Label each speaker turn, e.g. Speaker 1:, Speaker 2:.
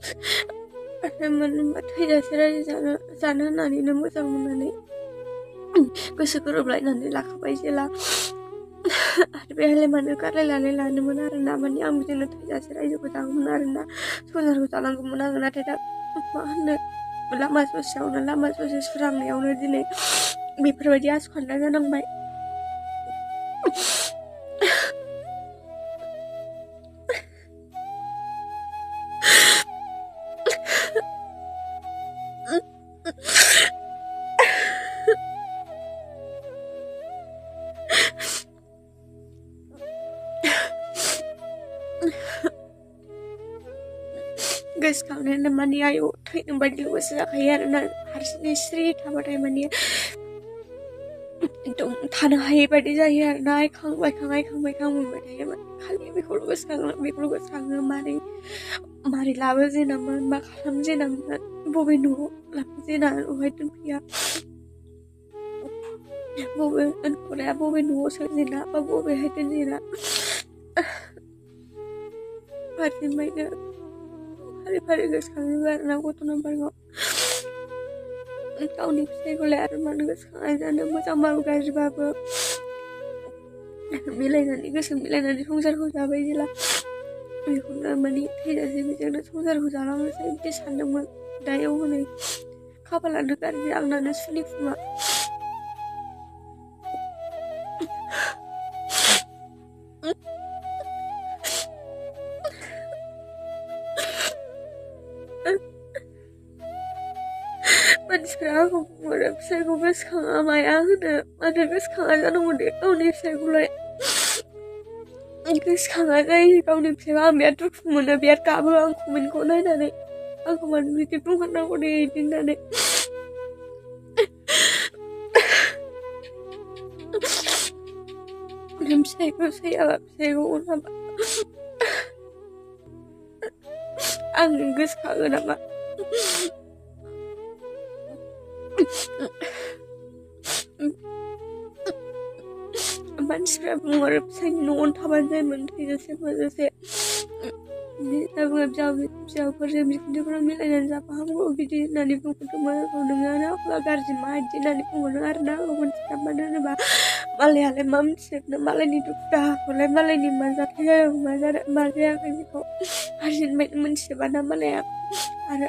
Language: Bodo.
Speaker 1: आरो मोनबा थैजासे रायजो जानो होननानैनो मोजां मोननानै गोसो गोरोबलायनानै लाखाबाय जेला आरो बेहायलाय मानो गारलायनानै लानोमोन आरोना माने आं बिदिनो थैजासे रायजोखौ जागौमोन आरोना संसारखौ जानांगौमोन आङो नाथाय दा मा होनो लामा ससे सुरांनायावनो दिनै बेफोरबायदि आसखान्दा जानांबाय। गोसोखांनायानो माने आयौ थैनो बायदि गोसो जाखायो आरोना हारसिङै स्रि थाबाथाय माने एकदम थानो हायै बायदि जायो आरोना आइखां बायखां मोनबाय थायो खालि बेखौल' गोसोखाङो मारै लाबोजेनामोन मा खालामजेनामोन बबे न'आव लाबोजेना अहाय दोनफैया बबे दोनख'नाया बबे न'आव सोजेना बा बबेहाय दोनजेना फारसेनिफ्रायनो फारि गोसोखाङो आरोना गथ' नाम्बारखौ गावनि फिसाइखौलाय आरो मानो गोसोखाङा जानो मोजांबाबो गाज्रिबाबो गोसो मिलायनानै संसारखौ जाबाय जेला बेखौनो माने थैजासे बेजोंनो संसारखौ जालांनोसै बिदि सानदोंमोन दायाव हनै खाफालानो गाज्रि आंनानो सुलिफुमा मानसिफ्रा आंखौ बुंहरो फिसाइखौ गोसोखाङा माया होनो मानो गोसोखाङा जानांगौ दे गावनि फिसाइखौलाय गोसोखाङा जायो गावनि फिसाइखौ आं बिराद दुखु मोनो बिराद गाबो आं कमेन्टखौ नायनानै आंखौ मानो बिदि बुंहरनांगौ दे बिदि होननानै फिसाइखौ सैयाबा फिसाइखौ अनाबा आं गोसोखाङो नामा मानसिफ्रा बुंहरो फिसाइनि न'आवनो थाबानो जायोमोन थैजासे फोजासे फिसाफोरजों बिखुनजोफोरा मिलायनानै जाबा हामगौ बिदि होननानै बुंहरदोंमोन आंखौ नोङो आखला गाज्रि मा बिदि होननानै बुंहरदों आरोना आंखौ मोनथिया मानो होनोबा मालायालाय मा मिथिजोबनो मालायनि दुखु दाहाखौलाय मालायनि मा जाथाय जादों मा जायाखै बेखौ हारसिंनिफ्रायनो मोनथिजोबाना मालाया आरो